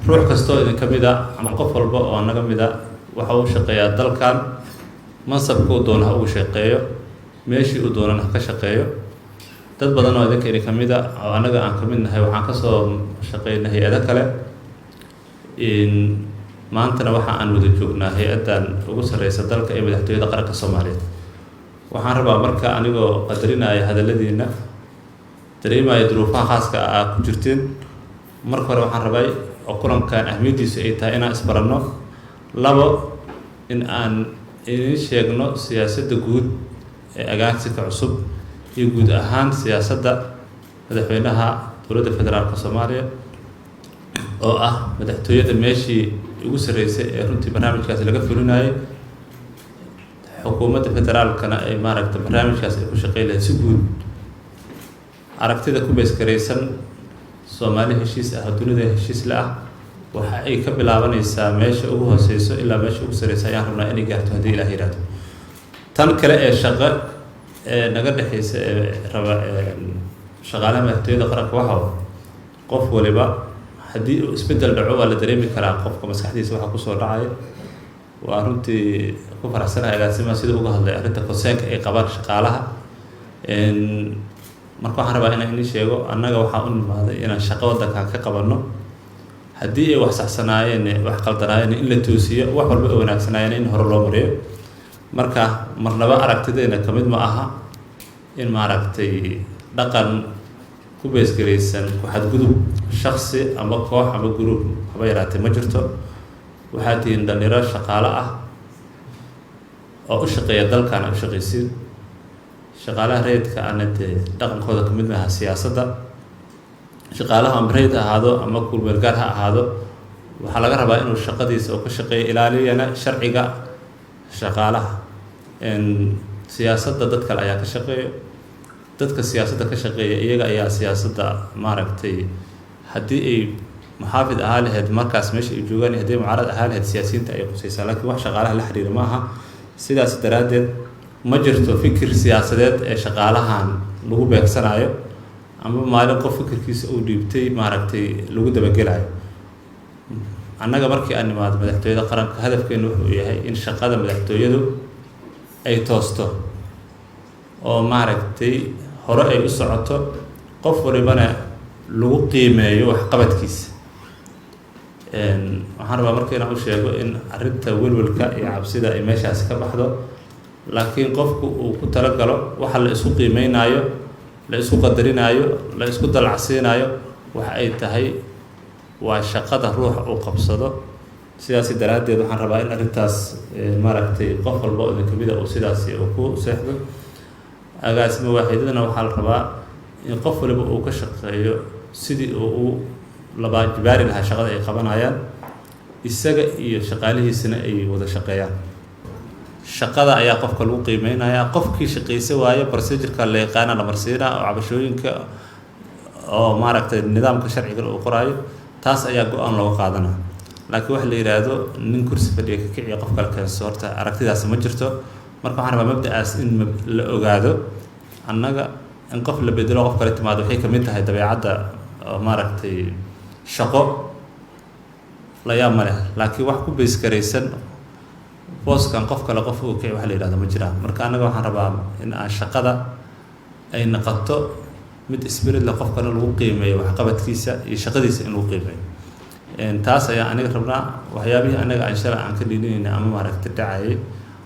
Ruux kastoo idinka mid a ama qof walba oo naga mid a waxa uu shaqeeyaa dalkan. Mansabkuu doono ha ugu shaqeeyo, meeshii uu doonana ha ka shaqeeyo. Dad badan oo idinka idin ka mid a oo annaga aan ka mid nahay waxaan kasoo shaqeynay hay-ado kale. Maantana waxa aan wada joognaa hay-addan ugu sarreysa dalka ee Madaxtooyada Qaranka Soomaaliyeed. Waxaan rabaa marka, anigoo qadarinaya hadalladiina, dareemaya duruufaha khaaska ah ku jirteen, marka hore waxaan rabay oo kulankan ahmiyaddiisu ay tahay inaan isbaranno. Labo, in aan idin sheegno siyaasadda guud ee agaasinka cusub iyo guud ahaan siyaasadda madaxweynaha Dowladda Federaalka Soomaaliya, oo ah madaxtooyada meeshii ugu sarreysay ee runtii barnaamijkaasi laga fulinayay, xukuumadda federaalkana ay maaragta barnaamijkaas ay ku shaqeyn lahayd. Si guud, aragtida ku beesgaraysan Soomaali heshiis ah oo dunida heshiis la ah waxa ay ka bilaabanaysaa meesha ugu hooseyso ilaa meesha ugu sarreysa ayaan rabnaa inay gaarto, haddii Ilaah yihahdo. Tan kale ee shaqo ee naga dhexeysa ee raba shaqaalaha Madaxtooyada Qaranka, waxa qof waliba haddii uu isbeddel dhaco waa la dareemi karaa qofka maskaxdiisa waxa kusoo dhacaya. Waa runtii ku faraxsanahay agaasimaha sida uga hadlay arrinta concern-ka ay qabaan shaqaalaha. Marka waxaan rabaa inaan idin sheego, annaga waxaa u nimaaday inaan shaqo waddankan ka qabanno. Haddii ay wax saxsanaayeen, wax qaldanaayeen, in la toosiyo, wax walba ay wanaagsanaayeen in hore loo mariyo. Marka marnaba aragtideena kamid ma aha in maaragtay dhaqan ku beesgaraysan ku xadgudub shaksi ama koox ama group haba yaraatee ma jirto. Waxaad tihiin dhalinyaro shaqaalo ah oo u shaqeeya dalkan u shaqaysiin. Shaqaalaha rayidka ana dee dhaqankooda kamid maaha siyaasadda. Shaqaalaha ama rayid ha ahaado ama kulmeelgaar ha ahaado, waxaa laga rabaa inuu shaqadiisa oo ka shaqeeyo, ilaaliyana sharciga shaqaalaha. Siyaasadda dad kale ayaa ka shaqeeyo. Dadka siyaasadda ka shaqeeya iyaga ayaa siyaasadda maaragtay, haddii ay muxaafid ahaa lahayd markaas meesha ay joogaan, haddii mucaarad ahaa lahayd, siyaasiyiinta ay qusaysaa, laakiin wax shaqaalaha la xiriira ma aha. Sidaas daraaddeed ma jirto fikir siyaasadeed ee shaqaalahan lagu beegsanayo ama maalin qof fikirkiisa uu dhiibtay maaragtay lagu dabagelayo. Annaga markii aan nimaado Madaxtooyada Qaranka, hadafkeenu wuxuu yahay in shaqada madaxtooyadu ay toosto oo maaragtay hore ay u socoto, qof walibana lagu qiimeeyo waxqabadkiisa. Waxaan rabaa marka inaan u sheego in arrinta welwelka iyo cabsida ay meeshaasi ka baxdo, laakiin qofku uu ku talagalo waxa la isku qiimeynaayo, la isku qadarinaayo, la isku dalacsiinayo waxa ay tahay waa shaqada ruuxa uu qabsado. Sidaasi daraaddeed waxaan rabaa in arrintaas maaragtay qof walba oo idin kamida uu sidaasi uu ku seexdo. Agaasimo waaxidadana waxaa la rabaa in qof waliba uu ka shaqeeyo sidii uu u labaajibaari lahaa shaqada ay qabanayaan, isaga iyo shaqaalihiisana ay wada shaqeeyaan. Shaqada ayaa qofka lagu qiimeynayaa. Qofkii shaqaysa waayo, procedure-ka la yaqaana la marsiinaa oo cabashooyinka oo maaragtay nidaamka sharciga uu qoraayo, taas ayaa go-aan looga qaadanaa. Laakiin waxa la yidhaahdo nin kursi fadhiga ka kiciya, qof kale keenso, horta aragtidaas ma jirto. Marka waxaan rabaa mabda-aas in la ogaado. Annaga in qof la bedelo, qof kale timaado, waxay kamid tahay dabeecadda oo maaragtay shaqo, la yaab ma leh. Laakiin wax ku baysgaraysan booskan qof kale qof uu kici waxa la yidhahdo ma jiraan. Marka annaga waxaan rabaa in aan shaqada ay noqoto mid spirit leh, qofkana lagu qiimeeyo waxqabadkiisa iyo shaqadiisa in lagu qiimeeyo. Taas ayaa aniga rabnaa. Waxyaabihii anaga aan shalay aan ka dhiininayna ama maaragtay dhacayay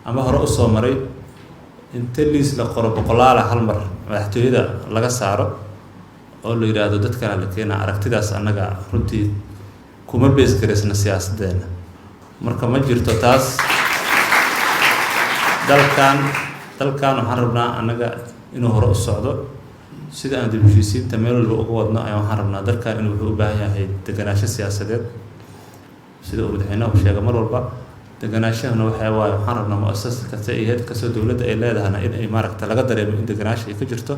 ama hore usoo maray, inta liis la qoro boqolaala hal mar madaxtooyada laga saaro oo la yidhaahdo dadkana la keena, aragtidaas annaga runtii kuma beesgaraysna siyaasaddeena. Marka ma jirto taas. Dalkan waxaan rabnaa annaga inuu hore u socdo. Sida aan dib heshiisiinta meel walba uga wadno ayaa waxaan rabnaa dalkan inuu wuxuu u baahan yahay deganaansho siyaasadeed, sida uu madaxweynahu sheegay mar walba. Deganaanshahana waxa waaye, waxaan rabnaa muasasa kasta iyo heer kastoo dowladda ay leedahana in ay maaragta laga dareemo in deganaansha ay ka jirto,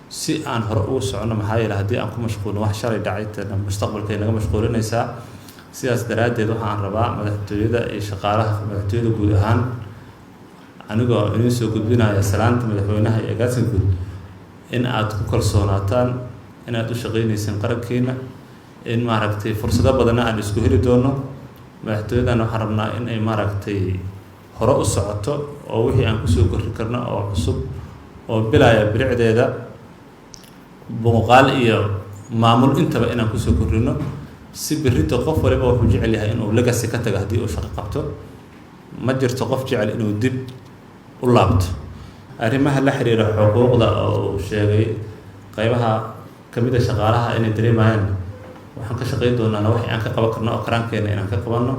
si aan hore ugu soconno. Maxaa yeele, haddii aan ku mashquulno wax shalay dhacay, tana mustaqbalkay naga mashquulinaysaa. Sidaas daraaddeed waxaan rabaa madaxtooyada iyo shaqaalaha madaxtooyada guud ahaan, anigoo idiin soo gudbinaya salaanta madaxweynaha iyo agaasinka guud, in aad ku kalsoonaataan inaad u shaqeyneyseen qarankiina. In maaragtay fursado badanna aan isku heli doono. Madaxtooyadan waxaan rabnaa in ay maaragtay hore u socoto, oo wixii aan kusoo korri karno oo cusub oo bilaya bilicdeeda, muuqaal iyo maamul intaba inaan kusoo korrino, si berrito qof waliba wuxuu jecel yahay inuu legacy ka tago haddii uu shaqo qabto. Ma jirto qof jecel inuu dib u laabto. Arrimaha la xiriira xuquuqda oo uu sheegay qaybaha kamid a shaqaalaha inay dareemayaan, waxaan ka shaqeyn doonaana wax aan ka qaban karno oo karaankeena inaan ka qabanno.